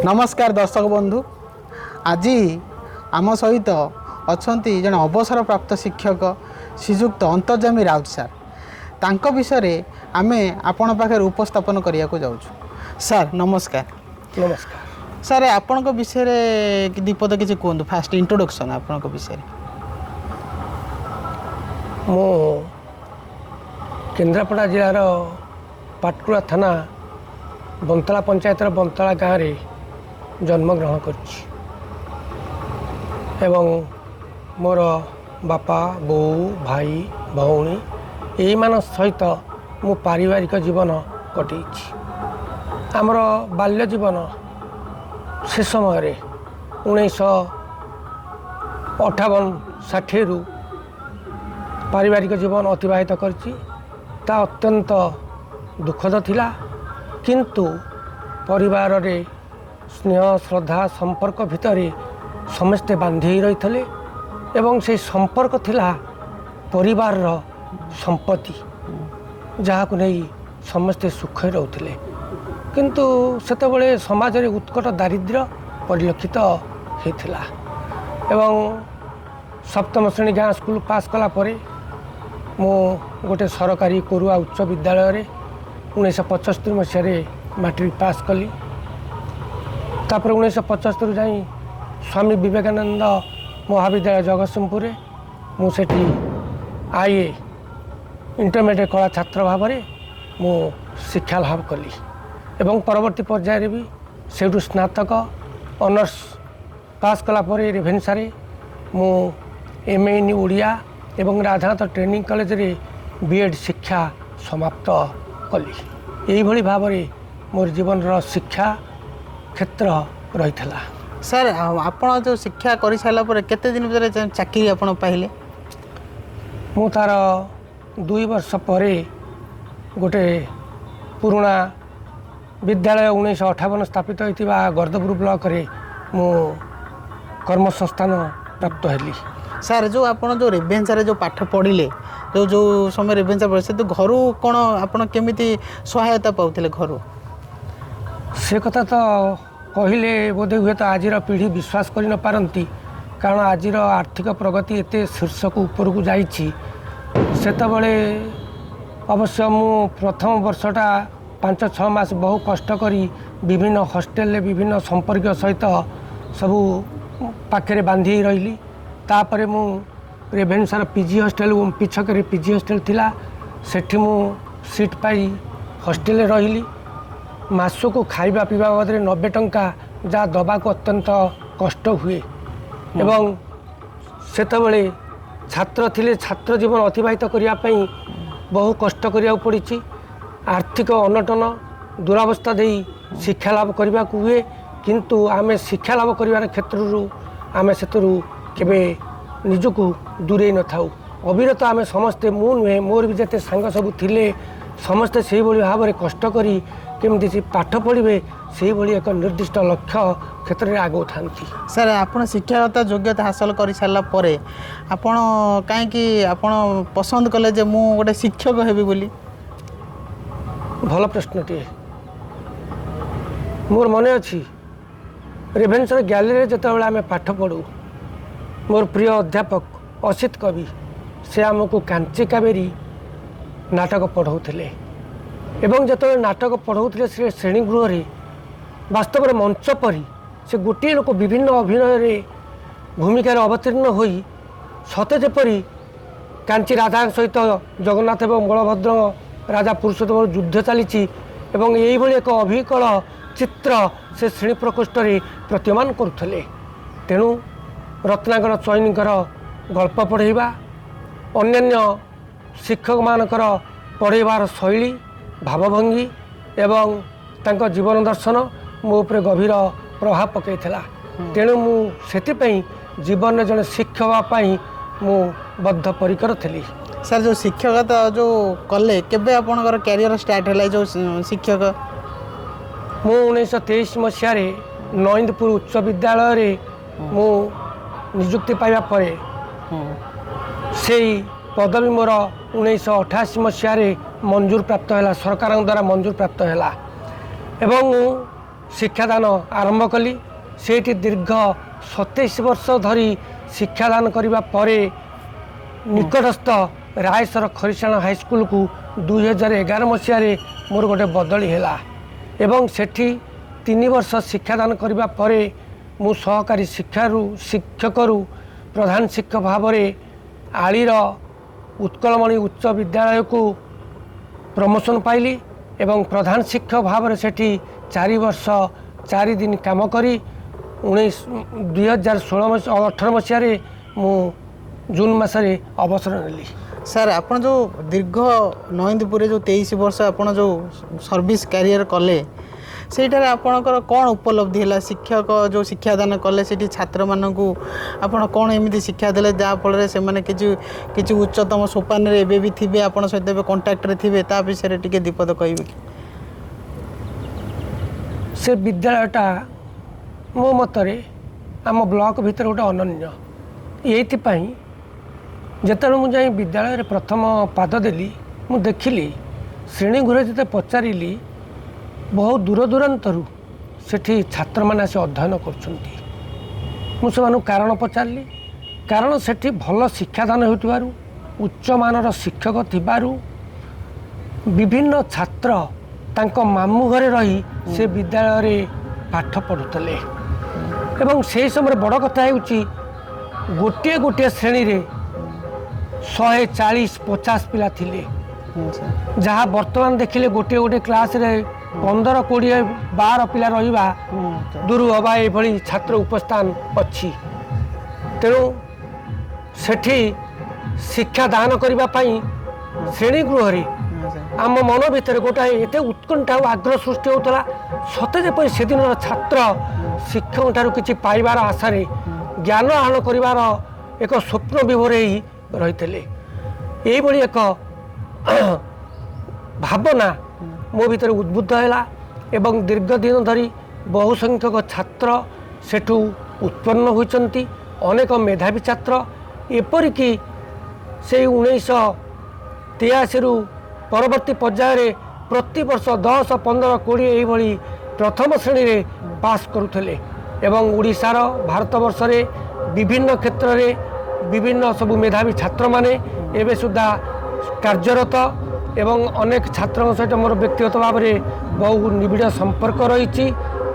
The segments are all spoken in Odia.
ନମସ୍କାର ଦର୍ଶକ ବନ୍ଧୁ, ଆଜି ଆମ ସହିତ ଅଛନ୍ତି ଜଣେ ଅବସରପ୍ରାପ୍ତ ଶିକ୍ଷକ ଶ୍ରୀଯୁକ୍ତ ଅନ୍ତର୍ଯ୍ୟାମୀ ରାଉତ ସାର୍। ତାଙ୍କ ବିଷୟରେ ଆମେ ଆପଣଙ୍କ ପାଖରେ ଉପସ୍ଥାପନ କରିବାକୁ ଯାଉଛୁ। ସାର୍ ନମସ୍କାର। ନମସ୍କାର। ସାର୍, ଆପଣଙ୍କ ବିଷୟରେ ଦୁଇପଦ କିଛି କୁହନ୍ତୁ। ଫାଷ୍ଟ ଇଣ୍ଟ୍ରୋଡକ୍ସନ୍ ଆପଣଙ୍କ ବିଷୟରେ। ମୁଁ କେନ୍ଦ୍ରାପଡ଼ା ଜିଲ୍ଲାର ପାଟକୁଳା ଥାନା ବନ୍ତଳା ପଞ୍ଚାୟତର ବନ୍ତଳା ଗାଁରେ ଜନ୍ମଗ୍ରହଣ କରିଛି ଏବଂ ମୋର ବାପା, ବୋଉ, ଭାଇ, ଭଉଣୀ ଏଇମାନଙ୍କ ସହିତ ମୁଁ ପାରିବାରିକ ଜୀବନ କଟେଇଛି। ଆମର ବାଲ୍ୟ ଜୀବନ ସେ ସମୟରେ 1958 60ରୁ ପାରିବାରିକ ଜୀବନ ଅତିବାହିତ କରିଛି। ତା ଅତ୍ୟନ୍ତ ଦୁଃଖଦ ଥିଲା, କିନ୍ତୁ ପରିବାରରେ ସ୍ନେହ ଶ୍ରଦ୍ଧା ସମ୍ପର୍କ ଭିତରେ ସମସ୍ତେ ବାନ୍ଧି ହୋଇ ରହିଥିଲେ ଏବଂ ସେଇ ସମ୍ପର୍କ ଥିଲା ପରିବାରର ସମ୍ପତ୍ତି, ଯାହାକୁ ନେଇ ସମସ୍ତେ ସୁଖରେ ରହୁଥିଲେ। କିନ୍ତୁ ସେତେବେଳେ ସମାଜରେ ଉତ୍କଟ ଦାରିଦ୍ର୍ୟ ପରିଲକ୍ଷିତ ହୋଇଥିଲା ଏବଂ ସପ୍ତମ ଶ୍ରେଣୀ ଗାଁ ସ୍କୁଲ ପାସ୍ କଲା ପରେ ମୁଁ ଗୋଟେ ସରକାରୀ କୋରୁଆ ଉଚ୍ଚ ବିଦ୍ୟାଳୟରେ 1975 ମସିହାରେ ମାଟ୍ରିକ ପାସ୍ କଲି। ତାପରେ 1975 ଯାଇ ସ୍ୱାମୀ ବିବେକାନନ୍ଦ ମହାବିଦ୍ୟାଳୟ ଜଗତସିଂହପୁରରେ ମୁଁ ସେଠି I A intermediate କଳା ଛାତ୍ର ଭାବରେ ମୁଁ ଶିକ୍ଷା ଲାଭ କଲି ଏବଂ ପରବର୍ତ୍ତୀ ପର୍ଯ୍ୟାୟରେ ବି ସେଇଠୁ ସ୍ନାତକ ଅନର୍ସ ପାସ୍ କଲା ପରେ ରେଭେନ୍ସାରେ ମୁଁ ଏମ୍ ଏ ଇନ୍ ଓଡ଼ିଆ ଏବଂ ରାଧାନାଥ ଟ୍ରେନିଂ କଲେଜରେ ବି ଏଡ଼୍ ଶିକ୍ଷା ସମାପ୍ତ କଲି। ଏଇଭଳି ଭାବରେ ମୋର ଜୀବନର ଶିକ୍ଷା କ୍ଷେତ୍ର ରହିଥିଲା। ସାର୍, ଆଉ ଆପଣ ଯେଉଁ ଶିକ୍ଷା କରିସାରିଲା ପରେ କେତେ ଦିନ ଭିତରେ ଚାକିରି ଆପଣ ପାଇଲେ? ମୁଁ ତା'ର 2 ବର୍ଷ ପରେ ଗୋଟେ ପୁରୁଣା ବିଦ୍ୟାଳୟ, 1958 ସ୍ଥାପିତ ହୋଇଥିବା ଗର୍ଦ୍ଦପୁର ବ୍ଲକରେ ମୁଁ କର୍ମସଂସ୍ଥାନ ପ୍ରାପ୍ତ ହେଲି। ସାର୍, ଯେଉଁ ଆପଣ ଯେଉଁ ରେଭେନ୍ସାରେ ଯେଉଁ ପାଠ ପଢ଼ିଲେ, ଯେଉଁ ଯେଉଁ ସମୟ ରେଭେନ୍ସା ପଢ଼ିଲେ, ସେ ଘରୁ କ'ଣ ଆପଣ କେମିତି ସହାୟତା ପାଉଥିଲେ ଘରୁ? ସେ କଥା ତ କହିଲେ ବୋଧେ ହୁଏତ ଆଜିର ପିଢ଼ି ବିଶ୍ୱାସ କରିନପାରନ୍ତି, କାରଣ ଆଜିର ଆର୍ଥିକ ପ୍ରଗତି ଏତେ ଶୀର୍ଷକୁ ଉପରକୁ ଯାଇଛି। ସେତେବେଳେ ଅବଶ୍ୟ ମୁଁ ପ୍ରଥମ ବର୍ଷଟା 5-6 ମାସ ବହୁ କଷ୍ଟ କରି ବିଭିନ୍ନ ହଷ୍ଟେଲରେ ବିଭିନ୍ନ ସମ୍ପର୍କୀୟ ସହିତ ସବୁ ପାଖରେ ବାନ୍ଧି ହେଇ ରହିଲି। ତାପରେ ମୁଁ ରେଭେନ୍ସାର ପିଜି ହଷ୍ଟେଲ, ଓମ୍ପି ଛକରେ ପିଜି ହଷ୍ଟେଲ ଥିଲା, ସେଠି ମୁଁ ସିଟ୍ ପାଇ ହଷ୍ଟେଲରେ ରହିଲି। ମାସକୁ ଖାଇବା ପିଇବା ବାବଦରେ 90 ଟଙ୍କା, ଯାହା ଦେବାକୁ ଅତ୍ୟନ୍ତ କଷ୍ଟ ହୁଏ। ଏବଂ ସେତେବେଳେ ଛାତ୍ର ଥିଲେ, ଛାତ୍ର ଜୀବନ ଅତିବାହିତ କରିବା ପାଇଁ ବହୁ କଷ୍ଟ କରିବାକୁ ପଡ଼ିଛି। ଆର୍ଥିକ ଅନଟନ ଦୁରାବସ୍ଥା ଦେଇ ଶିକ୍ଷା ଲାଭ କରିବାକୁ ହୁଏ, କିନ୍ତୁ ଆମେ ଶିକ୍ଷା ଲାଭ କରିବାର କ୍ଷେତ୍ରରୁ ଆମେ ସେଥିରୁ କେବେ ନିଜକୁ ଦୂରେଇ ନଥାଉ। ଅବିରତ ଆମେ ସମସ୍ତେ, ମୁଁ ନୁହେଁ, ମୋର ବି ଯେତେ ସାଙ୍ଗ ସବୁ ଥିଲେ, ସମସ୍ତେ ସେଇଭଳି ଭାବରେ କଷ୍ଟ କରି କେମିତି ସେ ପାଠ ପଢ଼ିବେ, ସେଇଭଳି ଏକ ନିର୍ଦ୍ଦିଷ୍ଟ ଲକ୍ଷ୍ୟ କ୍ଷେତ୍ରରେ ଆଗଉଥାନ୍ତି। ସାର୍, ଆପଣ ଶିକ୍ଷାଗତ ଯୋଗ୍ୟତା ହାସଲ କରିସାରିଲା ପରେ ଆପଣ କାହିଁକି ଆପଣ ପସନ୍ଦ କଲେ ଯେ ମୁଁ ଗୋଟେ ଶିକ୍ଷକ ହେବି ବୋଲି? ଭଲ ପ୍ରଶ୍ନଟିଏ। ମୋର ମନେ ଅଛି, ରେଭେନ୍ସର ଗ୍ୟାଲେରୀରେ ଯେତେବେଳେ ଆମେ ପାଠ ପଢ଼ୁ, ମୋର ପ୍ରିୟ ଅଧ୍ୟାପକ ଅସିତ କବି, ସେ ଆମକୁ କାଞ୍ଚି କାବେରୀ ନାଟକ ପଢ଼ାଉଥିଲେ ଏବଂ ଯେତେବେଳେ ନାଟକ ପଢ଼ାଉଥିଲେ, ସେ ଶ୍ରେଣୀଗୃହରେ ବାସ୍ତବରେ ମଞ୍ଚ ପରି ସେ ଗୋଟିଏ ଲୋକ ବିଭିନ୍ନ ଅଭିନୟରେ ଭୂମିକାରେ ଅବତୀର୍ଣ୍ଣ ହୋଇ ସତେ ଯେପରି କାଞ୍ଚି ରାଧାଙ୍କ ସହିତ ଜଗନ୍ନାଥ ଏବଂ ବଳଭଦ୍ର ରାଜା ପୁରୁଷୋତ୍ତମ ଯୁଦ୍ଧ ଚାଲିଛି ଏବଂ ଏଇଭଳି ଏକ ଅବିକଳ ଚିତ୍ର ସେ ଶ୍ରେଣୀ ପ୍ରକୋଷ୍ଠରେ ପ୍ରତୀୟମାନ କରୁଥିଲେ। ତେଣୁ ରତ୍ନାକର ଚଇନିଙ୍କର ଗଳ୍ପ ପଢ଼େଇବା, ଅନ୍ୟାନ୍ୟ ଶିକ୍ଷକମାନଙ୍କର ପଢ଼େଇବାର ଶୈଳୀ, ଭାବଭଙ୍ଗୀ ଏବଂ ତାଙ୍କ ଜୀବନ ଦର୍ଶନ ମୋ ଉପରେ ଗଭୀର ପ୍ରଭାବ ପକାଇଥିଲା। ତେଣୁ ମୁଁ ସେଥିପାଇଁ ଜୀବନରେ ଜଣେ ଶିକ୍ଷକ ହେବା ପାଇଁ ମୁଁ ବଦ୍ଧପରିକର ଥିଲି। ସାର୍, ଯେଉଁ ଶିକ୍ଷକତା ଯେଉଁ କଲେ, କେବେ ଆପଣଙ୍କର କ୍ୟାରିୟର ଷ୍ଟାର୍ଟ ହେଲା ଏ ଯେଉଁ ଶିକ୍ଷକ? ମୁଁ 1923 ମସିହାରେ ନଇନ୍ଦପୁର ଉଚ୍ଚ ବିଦ୍ୟାଳୟରେ ମୁଁ ନିଯୁକ୍ତି ପାଇବା ପରେ ସେଇ ପଦବୀ ମୋର 1988 ମସିହାରେ ମଞ୍ଜୁର ପ୍ରାପ୍ତ ହେଲା, ସରକାରଙ୍କ ଦ୍ୱାରା ମଞ୍ଜୁର ପ୍ରାପ୍ତ ହେଲା ଏବଂ ମୁଁ ଶିକ୍ଷାଦାନ ଆରମ୍ଭ କଲି। ସେଇଠି ଦୀର୍ଘ 27 ବର୍ଷ ଧରି ଶିକ୍ଷାଦାନ କରିବା ପରେ ନିକଟସ୍ଥ ରାୟସର ଖରିସାଣ ହାଇସ୍କୁଲକୁ 2011 ମସିହାରେ ମୋର ଗୋଟେ ବଦଳି ହେଲା ଏବଂ ସେଠି 3 ବର୍ଷ ଶିକ୍ଷାଦାନ କରିବା ପରେ ମୁଁ ସହକାରୀ ଶିକ୍ଷକରୁ ପ୍ରଧାନ ଶିକ୍ଷକ ଭାବରେ ଆଳିର ଉତ୍କଳମଣି ଉଚ୍ଚ ବିଦ୍ୟାଳୟକୁ ପ୍ରମୋସନ୍ ପାଇଲି ଏବଂ ପ୍ରଧାନ ଶିକ୍ଷକ ଭାବରେ ସେଠି 4 ବର୍ଷ 4 ଦିନ କାମ କରି 2016 18 ମସିହାରେ ମୁଁ ଜୁନ୍ ମାସରେ ଅବସର ନେଲି। ସାର୍, ଆପଣ ଯେଉଁ ଦୀର୍ଘ ନଇନ୍ଦପୁରରେ ଯେଉଁ 23 ବର୍ଷ ଆପଣ ଯେଉଁ ସର୍ଭିସ୍ କ୍ୟାରିୟର କଲେ, ସେଇଟାରେ ଆପଣଙ୍କର କ'ଣ ଉପଲବ୍ଧି ହେଲା? ଶିକ୍ଷକ ଯେଉଁ ଶିକ୍ଷାଦାନ କଲେ, ସେଠି ଛାତ୍ରମାନଙ୍କୁ ଆପଣ କ'ଣ ଏମିତି ଶିକ୍ଷା ଦେଲେ, ଯାହାଫଳରେ ସେମାନେ କିଛି କିଛି ଉଚ୍ଚତମ ସୋପାନରେ ଏବେ ବି ଥିବେ, ଆପଣ ସହିତ ଏବେ କଣ୍ଟାକ୍ଟରେ ଥିବେ, ତା ବିଷୟରେ ଟିକେ ଦିପଦ କହିବେ କି? ସେ ବିଦ୍ୟାଳୟଟା ମୋ ମତରେ ଆମ ବ୍ଲକ ଭିତରେ ଗୋଟେ ଅନନ୍ୟ। ଏଇଥିପାଇଁ, ଯେତେବେଳେ ମୁଁ ଯାଇ ବିଦ୍ୟାଳୟରେ ପ୍ରଥମ ପାଦ ଦେଲି, ମୁଁ ଦେଖିଲି ଶ୍ରେଣୀ ଗୃହରେ ଯେତେ ପଚାରିଲି, ବହୁ ଦୂର ଦୂରାନ୍ତରୁ ସେଠି ଛାତ୍ରମାନେ ଆସି ଅଧ୍ୟୟନ କରୁଛନ୍ତି। ମୁଁ ସେମାନଙ୍କୁ କାରଣ ପଚାରିଲି। କାରଣ ସେଠି ଭଲ ଶିକ୍ଷାଦାନ ହେଉଥିବାରୁ, ଉଚ୍ଚମାନର ଶିକ୍ଷକ ଥିବାରୁ ବିଭିନ୍ନ ଛାତ୍ର ତାଙ୍କ ମାମୁଁ ଘରେ ରହି ସେ ବିଦ୍ୟାଳୟରେ ପାଠ ପଢ଼ୁଥିଲେ। ଏବଂ ସେହି ସମୟରେ ବଡ଼ କଥା ହେଉଛି, ଗୋଟିଏ ଗୋଟିଏ ଶ୍ରେଣୀରେ 140-50 ପିଲା ଥିଲେ, ଯାହା ବର୍ତ୍ତମାନ ଦେଖିଲେ ଗୋଟିଏ ଗୋଟିଏ କ୍ଲାସ୍ରେ 15, 20, 12 ପିଲା ରହିବା ଦୂର ହେବା, ଏଭଳି ଛାତ୍ର ଉପସ୍ଥାନ ଅଛି। ତେଣୁ ସେଠି ଶିକ୍ଷା ଦାନ କରିବା ପାଇଁ ଶ୍ରେଣୀ ଗୃହରେ ଆମ ମନ ଭିତରେ ଗୋଟାଏ ଏତେ ଉତ୍କଣ୍ଠା ଆଉ ଆଗ୍ରହ ସୃଷ୍ଟି ହେଉଥିଲା, ସତେ ଯେପରି ସେଦିନର ଛାତ୍ର ଶିକ୍ଷକଙ୍କ ଠାରୁ କିଛି ପାଇବାର ଆଶାରେ, ଜ୍ଞାନ ଆହରଣ କରିବାର ଏକ ସ୍ୱପ୍ନ ବିଭୋର ହେଇ ରହିଥିଲେ। ଏଇଭଳି ଏକ ଭାବନା ମୋ ଭିତରେ ଉଦ୍ବୁଦ୍ଧ ହେଲା ଏବଂ ଦୀର୍ଘ ଦିନ ଧରି ବହୁ ସଂଖ୍ୟକ ଛାତ୍ର ସେଠୁ ଉତ୍ପନ୍ନ ହୋଇଛନ୍ତି, ଅନେକ ମେଧାବୀ ଛାତ୍ର। ଏପରିକି ସେଇ 1983ରୁ ପରବର୍ତ୍ତୀ ପର୍ଯ୍ୟାୟରେ ପ୍ରତିବର୍ଷ 10, 15, 20 ଏଇଭଳି ପ୍ରଥମ ଶ୍ରେଣୀରେ ପାସ୍ କରୁଥିଲେ ଏବଂ ଓଡ଼ିଶାର, ଭାରତବର୍ଷରେ ବିଭିନ୍ନ କ୍ଷେତ୍ରରେ ବିଭିନ୍ନ ସବୁ ମେଧାବୀ ଛାତ୍ରମାନେ ଏବେ ସୁଦ୍ଧା କାର୍ଯ୍ୟରତ। ଏବଂ ଅନେକ ଛାତ୍ରଙ୍କ ସହିତ ମୋର ବ୍ୟକ୍ତିଗତ ଭାବରେ ବହୁ ନିବିଡ଼ ସମ୍ପର୍କ ରହିଛି,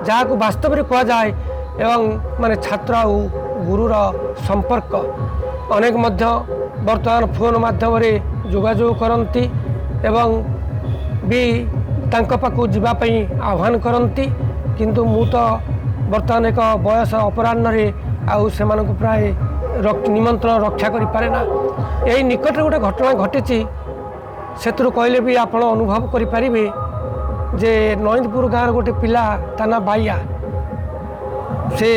ଯାହାକୁ ବାସ୍ତବରେ କୁହାଯାଏ ଏବଂ ମାନେ ଛାତ୍ର ଆଉ ଗୁରୁର ସମ୍ପର୍କ। ଅନେକ ମଧ୍ୟ ବର୍ତ୍ତମାନ ଫୋନ୍ ମାଧ୍ୟମରେ ଯୋଗାଯୋଗ କରନ୍ତି ଏବଂ ବି ତାଙ୍କ ପାଖକୁ ଯିବା ପାଇଁ ଆହ୍ୱାନ କରନ୍ତି। କିନ୍ତୁ ମୁଁ ତ ବର୍ତ୍ତମାନ ଏକ ବୟସ ଅପରାହ୍ନରେ ଆଉ ସେମାନଙ୍କୁ ପ୍ରାୟ ନିମନ୍ତ୍ରଣ ରକ୍ଷା କରିପାରେ ନା। ଏଇ ନିକଟରେ ଗୋଟେ ଘଟଣା ଘଟିଛି, ସେଥିରୁ କହିଲେ ବି ଆପଣ ଅନୁଭବ କରିପାରିବେ ଯେ ନଇନ୍ଦପୁର ଗାଁର ଗୋଟେ ପିଲା, ତା ନାଁ ବାଇଆ, ସେ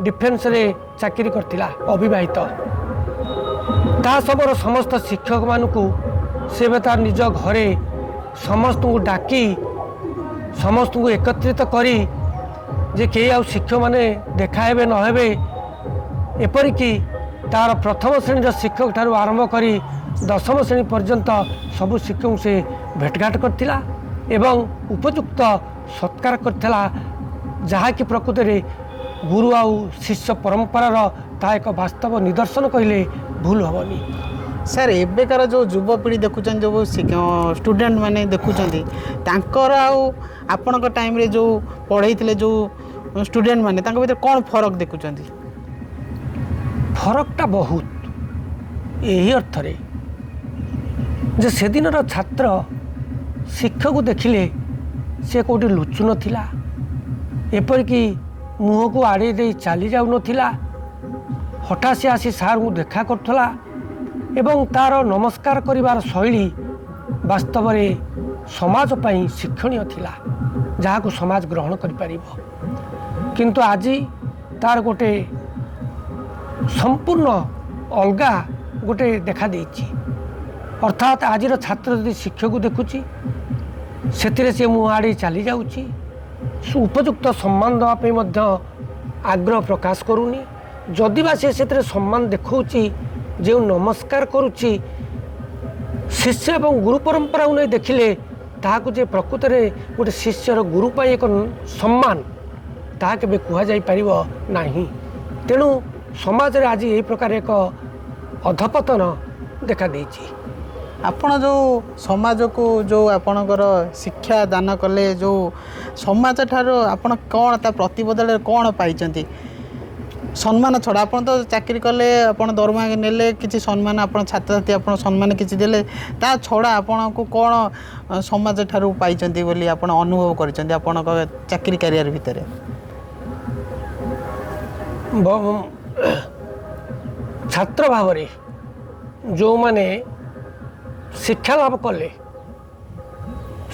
ଡିଫେନ୍ସରେ ଚାକିରି କରିଥିଲା, ଅବିବାହିତ। ତା ସମୟର ସମସ୍ତ ଶିକ୍ଷକମାନଙ୍କୁ ସେ ଏବେ ତାର ନିଜ ଘରେ ସମସ୍ତଙ୍କୁ ଡାକି, ସମସ୍ତଙ୍କୁ ଏକତ୍ରିତ କରି ଯେ କେହି ଆଉ ଶିକ୍ଷକମାନେ ଦେଖା ହେବେ ନ ହେବେ, ଏପରିକି ତାର ପ୍ରଥମ ଶ୍ରେଣୀର ଶିକ୍ଷକ ଠାରୁ ଆରମ୍ଭ କରି ଦଶମ ଶ୍ରେଣୀ ପର୍ଯ୍ୟନ୍ତ ସବୁ ଶିକ୍ଷକଙ୍କୁ ସେ ଭେଟଘାଟ କରିଥିଲା ଏବଂ ଉପଯୁକ୍ତ ସତ୍କାର କରିଥିଲା, ଯାହାକି ପ୍ରକୃତରେ ଗୁରୁ ଆଉ ଶିଷ୍ୟ ପରମ୍ପରାର ତାହା ଏକ ବାସ୍ତବ ନିଦର୍ଶନ କହିଲେ ଭୁଲ ହେବନି। ସାର୍, ଏବେକାର ଯେଉଁ ଯୁବପିଢ଼ି ଦେଖୁଛନ୍ତି, ଯେଉଁ ଷ୍ଟୁଡେଣ୍ଟ ମାନେ ଦେଖୁଛନ୍ତି, ତାଙ୍କର ଆଉ ଆପଣଙ୍କ ଟାଇମ୍ରେ ଯେଉଁ ପଢ଼େଇଥିଲେ ଯେଉଁ ଷ୍ଟୁଡେଣ୍ଟ ମାନେ, ତାଙ୍କ ଭିତରେ କ'ଣ ଫରକ ଦେଖୁଛନ୍ତି? ଫରକଟା ବହୁତ ଏହି ଅର୍ଥରେ ଯେ ସେଦିନର ଛାତ୍ର ଶିକ୍ଷକକୁ ଦେଖିଲେ ସେ କେଉଁଠି ଲୁଚୁ ନଥିଲା, ଏପରିକି ମୁହଁକୁ ଆଡ଼େଇ ଦେଇ ଚାଲି ଯାଉନଥିଲା। ହଠାତ୍ ସେ ଆସି ସାର୍ଙ୍କୁ ଦେଖା କରୁଥିଲା ଏବଂ ତା'ର ନମସ୍କାର କରିବାର ଶୈଳୀ ବାସ୍ତବରେ ସମାଜ ପାଇଁ ଶିକ୍ଷଣୀୟ ଥିଲା, ଯାହାକୁ ସମାଜ ଗ୍ରହଣ କରିପାରିବ। କିନ୍ତୁ ଆଜି ତା'ର ଗୋଟେ ସମ୍ପୂର୍ଣ୍ଣ ଅଲଗା ଗୋଟେ ଦେଖାଦେଇଛି। ଅର୍ଥାତ୍ ଆଜିର ଛାତ୍ର ଯଦି ଶିକ୍ଷକକୁ ଦେଖୁଛି, ସେଥିରେ ସେ ମୁହଁ ଆଡ଼େଇ ଚାଲି ଯାଉଛି, ଉପଯୁକ୍ତ ସମ୍ମାନ ଦେବା ପାଇଁ ମଧ୍ୟ ଆଗ୍ରହ ପ୍ରକାଶ କରୁନି। ଯଦି ବା ସେ ସେଥିରେ ସମ୍ମାନ ଦେଖାଉଛି, ଯେଉଁ ନମସ୍କାର କରୁଛି, ଶିଷ୍ୟ ଏବଂ ଗୁରୁ ପରମ୍ପରାକୁ ନେଇ ଦେଖିଲେ ତାହାକୁ ଯେ ପ୍ରକୃତରେ ଗୋଟେ ଶିଷ୍ୟର ଗୁରୁ ପାଇଁ ଏକ ସମ୍ମାନ ତାହା କେବେ କୁହାଯାଇପାରିବ ନାହିଁ। ତେଣୁ ସମାଜରେ ଆଜି ଏହି ପ୍ରକାର ଏକ ଅଧପତନ ଦେଖାଦେଇଛି। ଆପଣ ଯେଉଁ ସମାଜକୁ ଯେଉଁ ଆପଣଙ୍କର ଶିକ୍ଷା ଦାନ କଲେ, ଯେଉଁ ସମାଜ ଠାରୁ ଆପଣ କ'ଣ ତା ପ୍ରତିବଦଳରେ କ'ଣ ପାଇଛନ୍ତି? ସମ୍ମାନ ଛଡ଼ା ଆପଣ ତ ଚାକିରି କଲେ, ଆପଣ ଦରମା ନେଲେ, କିଛି ସମ୍ମାନ ଆପଣ ଛାତ୍ରଛାତ୍ରୀ ଆପଣ ସମ୍ମାନ କିଛି ଦେଲେ, ତା ଛଡ଼ା ଆପଣଙ୍କୁ କ'ଣ ସମାଜ ଠାରୁ ପାଇଛନ୍ତି ବୋଲି ଆପଣ ଅନୁଭବ କରିଛନ୍ତି ଆପଣଙ୍କ ଚାକିରି କ୍ୟାରିୟର ଭିତରେ? ଛାତ୍ର ଭାବରେ ଯେଉଁମାନେ ଶିକ୍ଷା ଲାଭ କଲେ,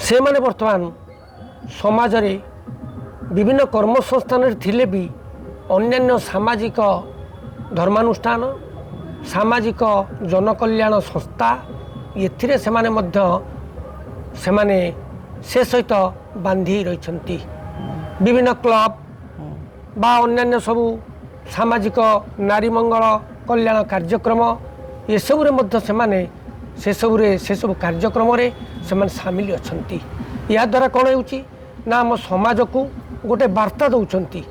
ସେମାନେ ବର୍ତ୍ତମାନ ସମାଜରେ ବିଭିନ୍ନ କର୍ମସଂସ୍ଥାନରେ ଥିଲେ ବି ଅନ୍ୟାନ୍ୟ ସାମାଜିକ ଧର୍ମାନୁଷ୍ଠାନ, ସାମାଜିକ ଜନକଲ୍ୟାଣ ସଂସ୍ଥା, ଏଥିରେ ସେମାନେ ମଧ୍ୟ ସେମାନେ ସେ ସହିତ ବାନ୍ଧି ରହିଛନ୍ତି। ବିଭିନ୍ନ କ୍ଲବ୍ ବା ଅନ୍ୟାନ୍ୟ ସବୁ ସାମାଜିକ ନାରୀ ମଙ୍ଗଳ କଲ୍ୟାଣ କାର୍ଯ୍ୟକ୍ରମ, ଏସବୁରେ ମଧ୍ୟ ସେମାନେ ସେସବୁ କାର୍ଯ୍ୟକ୍ରମରେ ସେମାନେ ସାମିଲ ଅଛନ୍ତି। ଏହାଦ୍ୱାରା କ'ଣ ହେଉଛି ନା ଆମ ସମାଜକୁ ଗୋଟେ ବାର୍ତ୍ତା ଦେଉଛନ୍ତି।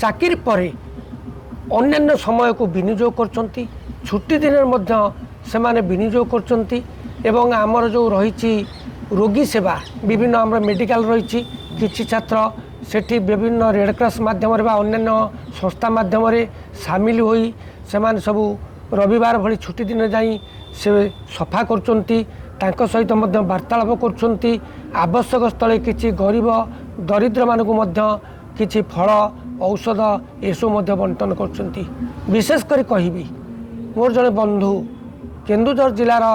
ଚାକିରି ପରେ ଅନ୍ୟାନ୍ୟ ସମୟକୁ ବିନିଯୋଗ କରୁଛନ୍ତି, ଛୁଟି ଦିନରେ ମଧ୍ୟ ସେମାନେ ବିନିଯୋଗ କରୁଛନ୍ତି। ଏବଂ ଆମର ଯେଉଁ ରହିଛି ରୋଗୀ ସେବା, ବିଭିନ୍ନ ଆମର ମେଡ଼ିକାଲ ରହିଛି, କିଛି ଛାତ୍ର ସେଠି ବିଭିନ୍ନ ରେଡ଼୍ କ୍ରସ୍ ମାଧ୍ୟମରେ ବା ଅନ୍ୟାନ୍ୟ ସଂସ୍ଥା ମାଧ୍ୟମରେ ସାମିଲ ହୋଇ ସେମାନେ ସବୁ ରବିବାର ଭଳି ଛୁଟି ଦିନ ଯାଇ ସେ ସଫା କରୁଛନ୍ତି, ତାଙ୍କ ସହିତ ମଧ୍ୟ ବାର୍ତ୍ତାଳାପ କରୁଛନ୍ତି। ଆବଶ୍ୟକ ସ୍ଥଳେ କିଛି ଗରିବ ଦରିଦ୍ରମାନଙ୍କୁ ମଧ୍ୟ କିଛି ଫଳ, ଔଷଧ ଏସବୁ ମଧ୍ୟ ବଣ୍ଟନ କରୁଛନ୍ତି। ବିଶେଷ କରି କହିବି, ମୋର ଜଣେ ବନ୍ଧୁ କେନ୍ଦୁଝର ଜିଲ୍ଲାର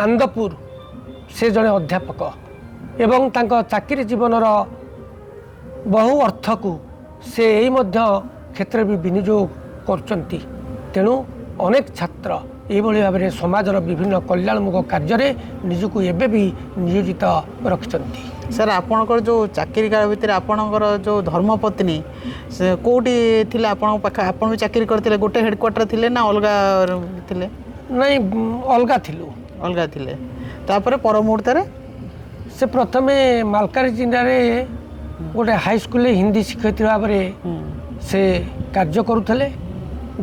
ଆନ୍ଦପୁର, ସେ ଜଣେ ଅଧ୍ୟାପକ ଏବଂ ତାଙ୍କ ଚାକିରି ଜୀବନର ବହୁ ଅର୍ଥକୁ ସେ ଏଇ ମଧ୍ୟ କ୍ଷେତ୍ରରେ ବି ବିନିଯୋଗ କରୁଛନ୍ତି। ତେଣୁ ଅନେକ ଛାତ୍ର ଏଇଭଳି ଭାବରେ ସମାଜର ବିଭିନ୍ନ କଲ୍ୟାଣମୂଳକ କାର୍ଯ୍ୟରେ ନିଜକୁ ଏବେ ବି ନିୟୋଜିତ ରଖିଛନ୍ତି। ସାର୍, ଆପଣଙ୍କର ଯେଉଁ ଚାକିରି କାଳ ଭିତରେ ଆପଣଙ୍କର ଯେଉଁ ଧର୍ମପତ୍ନୀ ସେ କେଉଁଠି ଥିଲେ? ଆପଣଙ୍କ ପାଖେ ଆପଣ ବି ଚାକିରି କରିଥିଲେ, ଗୋଟେ ହେଡ଼କ୍ୱାର୍ଟର ଥିଲେ ନା ଅଲଗା ଥିଲେ? ନାଇଁ, ଅଲଗା ଥିଲୁ। ଅଲଗା ଥିଲେ। ତାପରେ ପର ମୁହୂର୍ତ୍ତରେ ସେ ପ୍ରଥମେ ମାଲକାନଗିରି ଜିଲ୍ଲାରେ ଗୋଟେ ହାଇସ୍କୁଲରେ ହିନ୍ଦୀ ଶିକ୍ଷୟିତ୍ରୀ ଭାବରେ ସେ କାର୍ଯ୍ୟ କରୁଥିଲେ।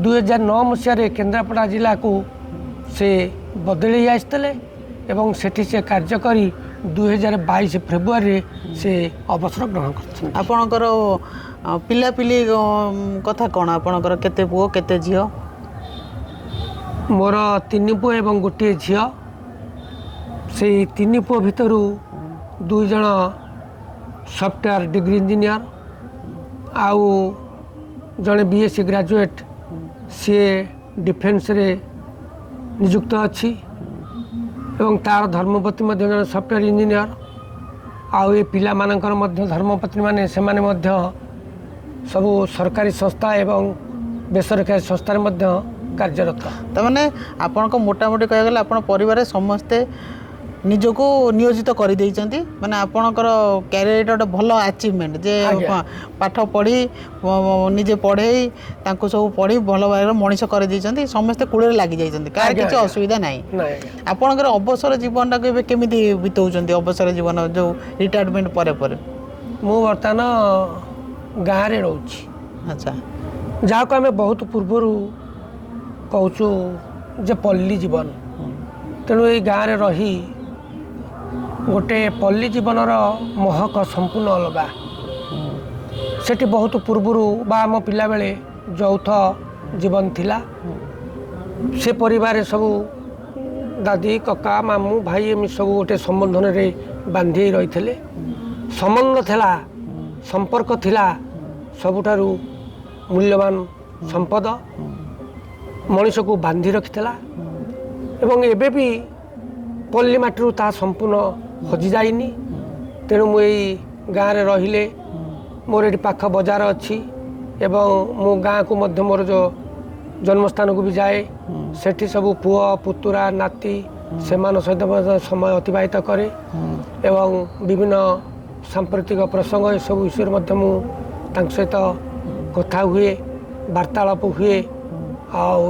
2009 ମସିହାରେ କେନ୍ଦ୍ରାପଡ଼ା ଜିଲ୍ଲାକୁ ସେ ବଦଳି ଆସିଥିଲେ ଏବଂ ସେଠି ସେ କାର୍ଯ୍ୟ କରି 2022 ଫେବୃଆରୀରେ ସେ ଅବସର ଗ୍ରହଣ କରିଛନ୍ତି। ଆପଣଙ୍କର ପିଲାପିଲି କଥା କ'ଣ? ଆପଣଙ୍କର କେତେ ପୁଅ କେତେ ଝିଅ? ମୋର 3 ପୁଅ ଏବଂ ଗୋଟିଏ ଝିଅ। ସେଇ 3 ପୁଅ ଭିତରୁ 2 ଜଣ ସଫ୍ଟୱେୟାର ଡିଗ୍ରୀ ଇଞ୍ଜିନିୟର, ଆଉ ଜଣେ BSc graduate, ସିଏ ଡିଫେନ୍ସରେ ନିଯୁକ୍ତ ଅଛି ଏବଂ ତା'ର ଧର୍ମପତ୍ନୀ ମଧ୍ୟ ଜଣେ ସଫ୍ଟୱେୟାର ଇଞ୍ଜିନିୟର। ଆଉ ଏ ପିଲାମାନଙ୍କର ମଧ୍ୟ ଧର୍ମପତ୍ନୀମାନେ ସେମାନେ ମଧ୍ୟ ସବୁ ସରକାରୀ ସଂସ୍ଥା ଏବଂ ବେସରକାରୀ ସଂସ୍ଥାରେ ମଧ୍ୟ କାର୍ଯ୍ୟରତ। ତାମାନେ ଆପଣଙ୍କ ମୋଟାମୋଟି କହିବାକୁ ଗଲେ ଆପଣ ପରିବାରରେ ସମସ୍ତେ ନିଜକୁ ନିୟୋଜିତ କରିଦେଇଛନ୍ତି। ମାନେ ଆପଣଙ୍କର କ୍ୟାରିୟରଟା ଗୋଟେ ଭଲ ଆଚିଭମେଣ୍ଟ ଯେ ପାଠ ପଢ଼ି ନିଜେ ପଢ଼େଇ ତାଙ୍କୁ ସବୁ ପଢ଼ି ଭଲ ଭାବରେ ମଣିଷ କରିଦେଇଛନ୍ତି, ସମସ୍ତେ କୂଳରେ ଲାଗିଯାଇଛନ୍ତି, କାହାର କିଛି ଅସୁବିଧା ନାହିଁ। ଆପଣଙ୍କର ଅବସର ଜୀବନଟାକୁ ଏବେ କେମିତି ବିତଉଛନ୍ତି? ଅବସର ଜୀବନ ଯେଉଁ ରିଟାୟାରମେଣ୍ଟ ପରେ ପରେ? ମୁଁ ବର୍ତ୍ତମାନ ଗାଁରେ ରହୁଛି। ଆଚ୍ଛା। ଯାହାକୁ ଆମେ ବହୁତ ପୂର୍ବରୁ କହୁଛୁ ଯେ ପଲ୍ଲୀ ଜୀବନ। ତେଣୁ ଏଇ ଗାଁରେ ରହି ଗୋଟେ ପଲ୍ଲୀ ଜୀବନର ମହକ ସମ୍ପୂର୍ଣ୍ଣ ଅଲଗା। ସେଠି ବହୁତ ପୂର୍ବରୁ ବା ଆମ ପିଲାବେଳେ ଯୌଥ ଜୀବନ ଥିଲା। ସେ ପରିବାରରେ ସବୁ ଦାଦି, କକା, ମାମୁଁ, ଭାଇ ଏମିତି ସବୁ ଗୋଟେ ସମ୍ବନ୍ଧନରେ ବାନ୍ଧି ହେଇ ରହିଥିଲେ। ସମ୍ବନ୍ଧ ଥିଲା, ସମ୍ପର୍କ ଥିଲା ସବୁଠାରୁ ମୂଲ୍ୟବାନ ସମ୍ପଦ, ମଣିଷକୁ ବାନ୍ଧି ରଖିଥିଲା। ଏବଂ ଏବେ ବି ପଲ୍ଲୀ ମାଟିରୁ ତାହା ସମ୍ପୂର୍ଣ୍ଣ ହଜିଯାଇନି। ତେଣୁ ମୁଁ ଏଇ ଗାଁରେ ରହିଲେ ମୋର ଏଠି ପାଖ ବଜାର ଅଛି ଏବଂ ମୁଁ ଗାଁକୁ ମଧ୍ୟ ମୋର ଯେଉଁ ଜନ୍ମସ୍ଥାନକୁ ବି ଯାଏ, ସେଠି ସବୁ ପୁଅ, ପୁତୁରା, ନାତି ସେମାନଙ୍କ ସହିତ ମଧ୍ୟ ସମୟ ଅତିବାହିତ କରେ ଏବଂ ବିଭିନ୍ନ ସାମ୍ପ୍ରତିକ ପ୍ରସଙ୍ଗ ଏସବୁ ବିଷୟରେ ମଧ୍ୟ ମୁଁ ତାଙ୍କ ସହିତ କଥା ହୁଏ, ବାର୍ତ୍ତାଳାପ ହୁଏ। ଆଉ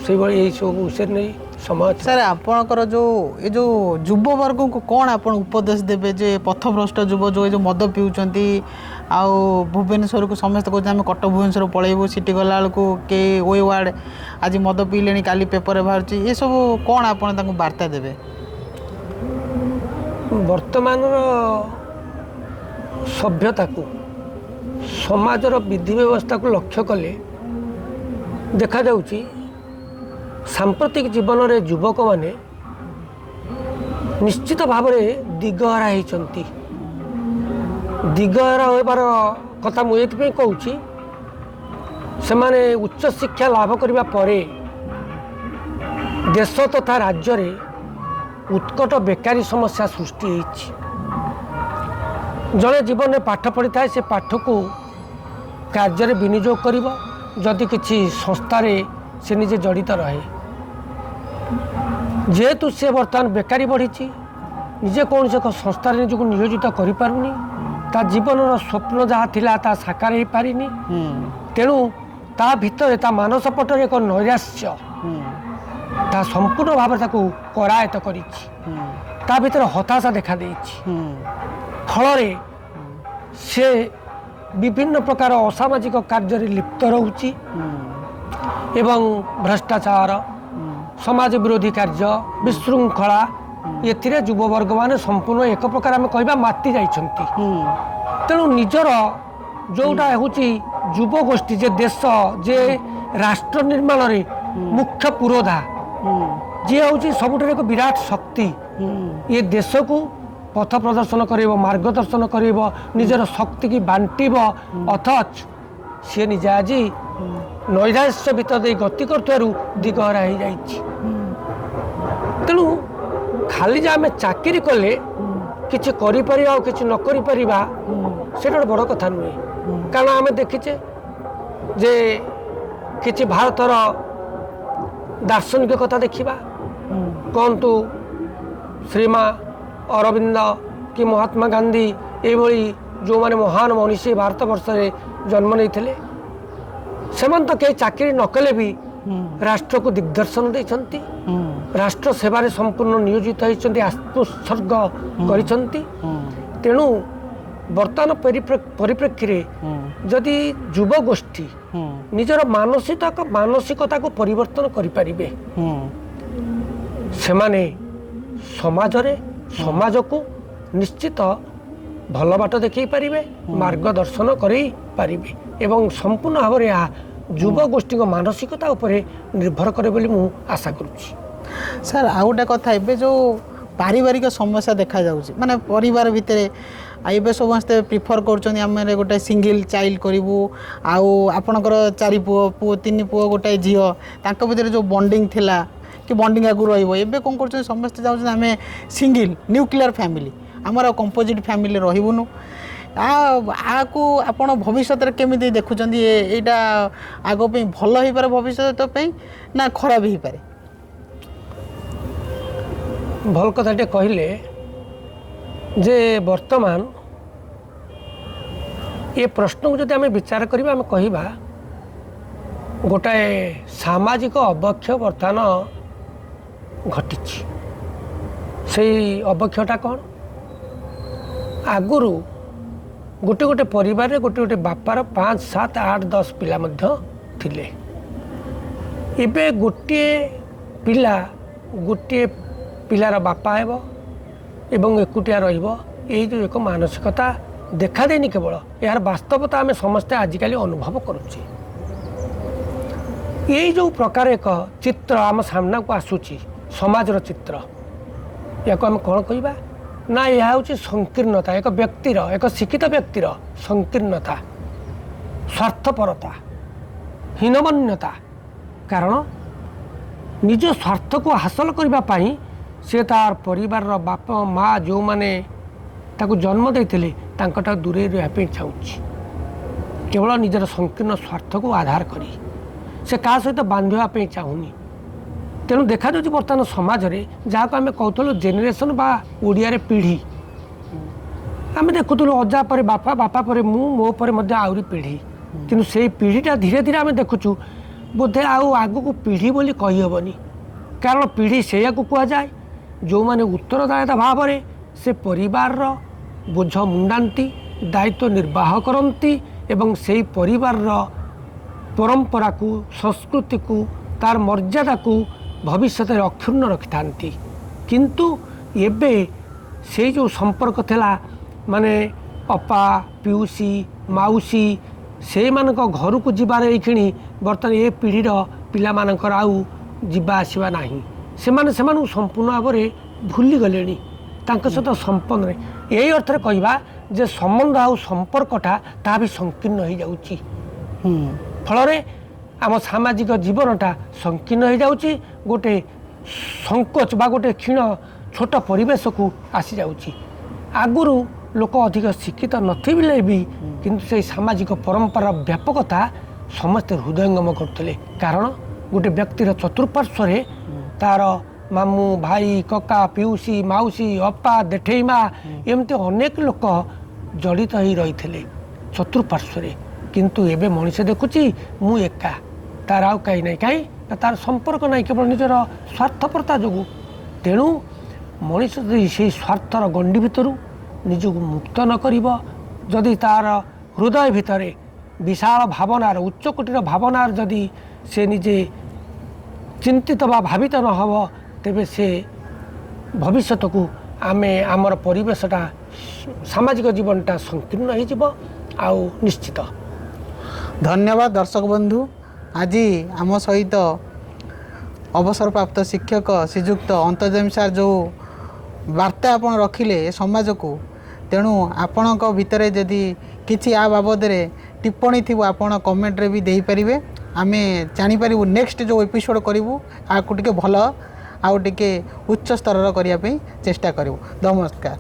ସେଇଭଳି ଏଇସବୁ ବିଷୟରେ ନେଇ ସମୟ ଥିଲା। ସାର୍, ଆପଣଙ୍କର ଯେଉଁ ଏ ଯେଉଁ ଯୁବବର୍ଗଙ୍କୁ କ'ଣ ଆପଣ ଉପଦେଶ ଦେବେ ଯେ ପଥଭ୍ରଷ୍ଟ ଯୁବ ଯେଉଁ ଏ ଯେଉଁ ମଦ ପିଉଛନ୍ତି ଆଉ ଭୁବନେଶ୍ୱରକୁ ସମସ୍ତେ କହୁଛନ୍ତି ଆମେ କଟକ ଭୁବନେଶ୍ୱର ପଳେଇବୁ, ସେଠି ଗଲାବେଳକୁ କେହି we ward ଆଜି ମଦ ପିଇଲେଣି କାଲି ପେପରରେ ବାହାରୁଛି, ଏସବୁ କ'ଣ ଆପଣ ତାଙ୍କୁ ବାର୍ତ୍ତା ଦେବେ? ବର୍ତ୍ତମାନର ସଭ୍ୟତାକୁ, ସମାଜର ବିଧି ବ୍ୟବସ୍ଥାକୁ ଲକ୍ଷ୍ୟ କଲେ ଦେଖାଯାଉଛି ସାମ୍ପ୍ରତିକ ଜୀବନରେ ଯୁବକମାନେ ନିଶ୍ଚିତ ଭାବରେ ଦିଗହରା ହେଇଛନ୍ତି। ଦିଗହରା ହେବାର କଥା ମୁଁ ଏଇଥିପାଇଁ କହୁଛି, ସେମାନେ ଉଚ୍ଚଶିକ୍ଷା ଲାଭ କରିବା ପରେ ଦେଶ ତଥା ରାଜ୍ୟରେ ଉତ୍କଟ ବେକାରୀ ସମସ୍ୟା ସୃଷ୍ଟି ହେଇଛି। ଜଣେ ଜୀବନରେ ପାଠ ପଢ଼ିଥାଏ, ସେ ପାଠକୁ କାର୍ଯ୍ୟରେ ବିନିଯୋଗ କରିବ ଯଦି କିଛି ସଂସ୍ଥାରେ ସେ ନିଜେ ଜଡ଼ିତ ରହେ। ଯେହେତୁ ସେ ବର୍ତ୍ତମାନ ବେକାରୀ ବଢ଼ିଛି, ନିଜେ କୌଣସି ଏକ ସଂସ୍ଥାରେ ନିଜକୁ ନିୟୋଜିତ କରିପାରୁନି, ତା ଜୀବନର ସ୍ୱପ୍ନ ଯାହା ଥିଲା ତା ସାକାର ହେଇପାରିନି। ତେଣୁ ତା ଭିତରେ ତା ମାନସ ପଟରେ ଏକ ନୈରାଶ୍ୟ ତା ସମ୍ପୂର୍ଣ୍ଣ ଭାବରେ ତାକୁ କରାୟତ୍ତ କରିଛି, ତା ଭିତରେ ହତାଶା ଦେଖାଦେଇଛି। ଫଳରେ ସେ ବିଭିନ୍ନ ପ୍ରକାର ଅସାମାଜିକ କାର୍ଯ୍ୟରେ ଲିପ୍ତ ରହୁଛି ଏବଂ ଭ୍ରଷ୍ଟାଚାର, ସମାଜ ବିରୋଧୀ କାର୍ଯ୍ୟ, ବିଶୃଙ୍ଖଳା, ଏଥିରେ ଯୁବବର୍ଗମାନେ ସମ୍ପୂର୍ଣ୍ଣ ଏକ ପ୍ରକାର ଆମେ କହିବା ମାତି ଯାଇଛନ୍ତି। ତେଣୁ ନିଜର ଯେଉଁଟା ହେଉଛି ଯୁବଗୋଷ୍ଠୀ, ଯେ ଦେଶ ଯେ ରାଷ୍ଟ୍ର ନିର୍ମାଣରେ ମୁଖ୍ୟ ପୁରୋଧା, ଯିଏ ହେଉଛି ସବୁଠାରୁ ଏକ ବିରାଟ ଶକ୍ତି, ଏ ଦେଶକୁ ପଥ ପ୍ରଦର୍ଶନ କରିବ, ମାର୍ଗଦର୍ଶନ କରିବ, ନିଜର ଶକ୍ତିକି ବାଣ୍ଟିବ, ଅଥଚ ସିଏ ନିଜେ ଆଜି ନୈରାଶ୍ୟ ଭିତର ଦେଇ ଗତି କରୁଥିବାରୁ ଦିଗହରା ହେଇଯାଇଛି। ତେଣୁ ଖାଲି ଯେ ଆମେ ଚାକିରି କଲେ କିଛି କରିପାରିବା ଆଉ କିଛି ନ କରିପାରିବା ସେଇଟା ଗୋଟେ ବଡ଼ କଥା ନୁହେଁ। କାରଣ ଆମେ ଦେଖିଛେ ଯେ କିଛି ଭାରତର ଦାର୍ଶନିକ କଥା ଦେଖିବା, କୁହନ୍ତୁ ଶ୍ରୀମା ଅରବିନ୍ଦ କି ମହାତ୍ମା ଗାନ୍ଧୀ, ଏଇଭଳି ଯେଉଁମାନେ ମହାନ ମନୀଷୀ ଭାରତବର୍ଷରେ ଜନ୍ମ ନେଇଥିଲେ, ସେମାନେ ତ କେହି ଚାକିରି ନ କଲେ ବି ରାଷ୍ଟ୍ରକୁ ଦିଗ୍ଦର୍ଶନ ଦେଇଛନ୍ତି, ରାଷ୍ଟ୍ର ସେବାରେ ସମ୍ପୂର୍ଣ୍ଣ ନିୟୋଜିତ ହୋଇଛନ୍ତି, ଆତ୍ମୋତ୍ସର୍ଗ କରିଛନ୍ତି। ତେଣୁ ବର୍ତ୍ତମାନ ପରିପ୍ରେକ୍ଷୀରେ ଯଦି ଯୁବଗୋଷ୍ଠୀ ନିଜର ମାନସିକତାକୁ ପରିବର୍ତ୍ତନ କରିପାରିବେ, ସେମାନେ ସମାଜରେ ସମାଜକୁ ନିଶ୍ଚିତ ଭଲ ବାଟ ଦେଖାଇ ପାରିବେ, ମାର୍ଗଦର୍ଶନ କରେଇ ପାରିବେ ଏବଂ ସମ୍ପୂର୍ଣ୍ଣ ଭାବରେ ଏହା ଯୁବଗୋଷ୍ଠୀଙ୍କ ମାନସିକତା ଉପରେ ନିର୍ଭର କରେ ବୋଲି ମୁଁ ଆଶା କରୁଛି। ସାର୍, ଆଉ ଗୋଟେ କଥା, ଏବେ ଯେଉଁ ପାରିବାରିକ ସମସ୍ୟା ଦେଖାଯାଉଛି, ମାନେ ପରିବାର ଭିତରେ ଏବେ ସମସ୍ତେ ପ୍ରିଫର୍ କରୁଛନ୍ତି ଆମେ ଗୋଟେ ସିଙ୍ଗିଲ୍ ଚାଇଲ୍ଡ କରିବୁ, ଆଉ ଆପଣଙ୍କର 4 ପୁଅ, 3 ପୁଅ ଗୋଟାଏ ଝିଅ, ତାଙ୍କ ଭିତରେ ଯେଉଁ ବଣ୍ଡିଂ ଥିଲା କି ବଣ୍ଡିଂ ଆଗରୁ ରହିବ, ଏବେ କ'ଣ କରୁଛନ୍ତି ସମସ୍ତେ ଚାହୁଁଛନ୍ତି ଆମେ ସିଙ୍ଗିଲ୍ ନ୍ୟୁକ୍ଲିୟର ଫ୍ୟାମିଲି, ଆମର କମ୍ପୋଜିଟ୍ ଫ୍ୟାମିଲି ରହିବୁନୁ। ଆକୁ ଆପଣ ଭବିଷ୍ୟତରେ କେମିତି ଦେଖୁଛନ୍ତି? ଏଇଟା ଆଗ ପାଇଁ ଭଲ ହେଇପାରେ ଭବିଷ୍ୟତ ପାଇଁ ନା ଖରାପ ହେଇପାରେ? ଭଲ କଥାଟେ କହିଲେ ଯେ ବର୍ତ୍ତମାନ ଏ ପ୍ରଶ୍ନକୁ ଯଦି ଆମେ ବିଚାର କରିବା, ଆମେ କହିବା ଗୋଟାଏ ସାମାଜିକ ଅବକ୍ଷୟ ବର୍ତ୍ତମାନ ଘଟିଛି। ସେଇ ଅବକ୍ଷୟଟା କ'ଣ? ଆଗରୁ ଗୋଟେ ଗୋଟେ ପରିବାରରେ ଗୋଟେ ଗୋଟେ ବାପାର 5, 7, 8, 10 ପିଲା ମଧ୍ୟ ଥିଲେ। ଏବେ ଗୋଟିଏ ପିଲା ଗୋଟିଏ ପିଲାର ବାପା ହେବ ଏବଂ ଏକୁଟିଆ ରହିବ, ଏଇ ଯେଉଁ ଏକ ମାନସିକତା ଦେଖାଦେଇନି କେବଳ, ଏହାର ବାସ୍ତବତା ଆମେ ସମସ୍ତେ ଆଜିକାଲି ଅନୁଭବ କରୁଛେ। ଏଇ ଯେଉଁ ପ୍ରକାର ଏକ ଚିତ୍ର ଆମ ସାମ୍ନାକୁ ଆସୁଛି, ସମାଜର ଚିତ୍ର, ୟାକୁ ଆମେ କ'ଣ କହିବା ନା ଏହା ହେଉଛି ସଂକୀର୍ଣ୍ଣତା, ଏକ ବ୍ୟକ୍ତିର, ଏକ ଶିକ୍ଷିତ ବ୍ୟକ୍ତିର ସଂକୀର୍ଣ୍ଣତା, ସ୍ୱାର୍ଥପରତା, ହୀନମନ୍ୟତା। କାରଣ ନିଜ ସ୍ୱାର୍ଥକୁ ହାସଲ କରିବା ପାଇଁ ସେ ତାର ପରିବାରର ବାପ ମା ଯେଉଁମାନେ ତାକୁ ଜନ୍ମ ଦେଇଥିଲେ ତାଙ୍କଠାରୁ ଦୂରେଇ ରହିବା ପାଇଁ ଚାହୁଁଛି, କେବଳ ନିଜର ସଂକୀର୍ଣ୍ଣ ସ୍ୱାର୍ଥକୁ ଆଧାର କରି ସେ କାହା ସହିତ ବାନ୍ଧିବା ପାଇଁ ଚାହୁଁନି। ତେଣୁ ଦେଖାଯାଉଛି ବର୍ତ୍ତମାନ ସମାଜରେ ଯାହାକୁ ଆମେ କହୁଥିଲୁ ଜେନେରେସନ୍ ବା ଓଡ଼ିଆରେ ପିଢ଼ି, ଆମେ ଦେଖୁଥିଲୁ ଅଜା ପରେ ବାପା, ବାପା ପରେ ମୁଁ, ମୋ ପରେ ମଧ୍ୟ ଆହୁରି ପିଢ଼ି, କିନ୍ତୁ ସେଇ ପିଢ଼ିଟା ଧୀରେ ଧୀରେ ଆମେ ଦେଖୁଛୁ ବୋଧେ ଆଉ ଆଗକୁ ପିଢ଼ି ବୋଲି କହିହେବନି। କାରଣ ପିଢ଼ି ସେଇଆକୁ କୁହାଯାଏ ଯେଉଁମାନେ ଉତ୍ତରଦାୟିତା ଭାବରେ ସେ ପରିବାରର ବୋଝ ମୁଣ୍ଡାନ୍ତି, ଦାୟିତ୍ୱ ନିର୍ବାହ କରନ୍ତି ଏବଂ ସେଇ ପରିବାରର ପରମ୍ପରାକୁ, ସଂସ୍କୃତିକୁ, ତାର ମର୍ଯ୍ୟାଦାକୁ ଭବିଷ୍ୟତରେ ଅକ୍ଷୁଣ୍ଣ ରଖିଥାନ୍ତି। କିନ୍ତୁ ଏବେ ସେଇ ଯେଉଁ ସମ୍ପର୍କ ଥିଲା, ମାନେ ଅପା, ପିଉସୀ, ମାଉସୀ, ସେଇମାନଙ୍କ ଘରକୁ ଯିବାର ଏଇକ୍ଷଣି ବର୍ତ୍ତମାନ ଏ ପିଢ଼ିର ପିଲାମାନଙ୍କର ଆଉ ଯିବା ଆସିବା ନାହିଁ। ସେମାନେ ସେମାନଙ୍କୁ ସମ୍ପୂର୍ଣ୍ଣ ଭାବରେ ଭୁଲିଗଲେଣି, ତାଙ୍କ ସହିତ ସମ୍ପନ୍ନ ନାହିଁ। ଏଇ ଅର୍ଥରେ କହିବା ଯେ ସମ୍ବନ୍ଧ ଆଉ ସମ୍ପର୍କଟା ତାହା ବି ସଂକୀର୍ଣ୍ଣ ହେଇଯାଉଛି। ଫଳରେ ଆମ ସାମାଜିକ ଜୀବନଟା ସଂକୀର୍ଣ୍ଣ ହେଇଯାଉଛି, ଗୋଟେ ସଙ୍କୋଚ ବା ଗୋଟେ କ୍ଷୀଣ ଛୋଟ ପରିବେଶକୁ ଆସିଯାଉଛି। ଆଗରୁ ଲୋକ ଅଧିକ ଶିକ୍ଷିତ ନଥିଲେ ବି କିନ୍ତୁ ସେଇ ସାମାଜିକ ପରମ୍ପରାର ବ୍ୟାପକତା ସମସ୍ତେ ହୃଦୟଙ୍ଗମ କରୁଥିଲେ। କାରଣ ଗୋଟେ ବ୍ୟକ୍ତିର ଚତୁଃପାର୍ଶ୍ୱରେ ତାର ମାମୁଁ, ଭାଇ, କକା, ପିଉସୀ, ମାଉସୀ, ଅପା, ଦେଠେଇ ମା, ଏମିତି ଅନେକ ଲୋକ ଜଡ଼ିତ ହେଇ ରହିଥିଲେ ଚତୁଃପାର୍ଶ୍ୱରେ। କିନ୍ତୁ ଏବେ ମଣିଷ ଦେଖୁଛି ମୁଁ ଏକା, ତାର ଆଉ କାହିଁ ନାହିଁ। କାହିଁ ନା ତାର ସମ୍ପର୍କ ନାହିଁ, କେବଳ ନିଜର ସ୍ୱାର୍ଥପରତା ଯୋଗୁଁ। ତେଣୁ ମଣିଷ ଯଦି ସେଇ ସ୍ୱାର୍ଥର ଗଣ୍ଡି ଭିତରୁ ନିଜକୁ ମୁକ୍ତ ନ କରିବ, ଯଦି ତାର ହୃଦୟ ଭିତରେ ବିଶାଳ ଭାବନାର, ଉଚ୍ଚକୋଟୀର ଭାବନାର ଯଦି ସେ ନିଜେ ଚିନ୍ତିତ ବା ଭାବିତ ନ ହେବ, ତେବେ ସେ ଭବିଷ୍ୟତକୁ ଆମେ ଆମର ପରିବେଶଟା, ସାମାଜିକ ଜୀବନଟା ସଂକୀର୍ଣ୍ଣ ହେଇଯିବ ଆଉ ନିଶ୍ଚିତ। ଧନ୍ୟବାଦ ଦର୍ଶକ ବନ୍ଧୁ। ଆଜି ଆମ ସହିତ ଅବସରପ୍ରାପ୍ତ ଶିକ୍ଷକ ଶ୍ରୀଯୁକ୍ତ ଅନ୍ତର୍ଯାମୀ ସାର୍ ଯେଉଁ ବାର୍ତ୍ତା ଆପଣ ରଖିଲେ ଏ ସମାଜକୁ, ତେଣୁ ଆପଣଙ୍କ ଭିତରେ ଯଦି କିଛି ଆ ବାବଦରେ ଟିପ୍ପଣୀ ଥିବ ଆପଣ କମେଣ୍ଟରେ ବି ଦେଇପାରିବେ। ଆମେ ଜାଣିପାରିବୁ ନେକ୍ସଟ ଯେଉଁ ଏପିସୋଡ଼ କରିବୁ ଆକୁ ଟିକେ ଭଲ ଆଉ ଟିକେ ଉଚ୍ଚ ସ୍ତରର କରିବା ପାଇଁ ଚେଷ୍ଟା କରିବୁ। ନମସ୍କାର।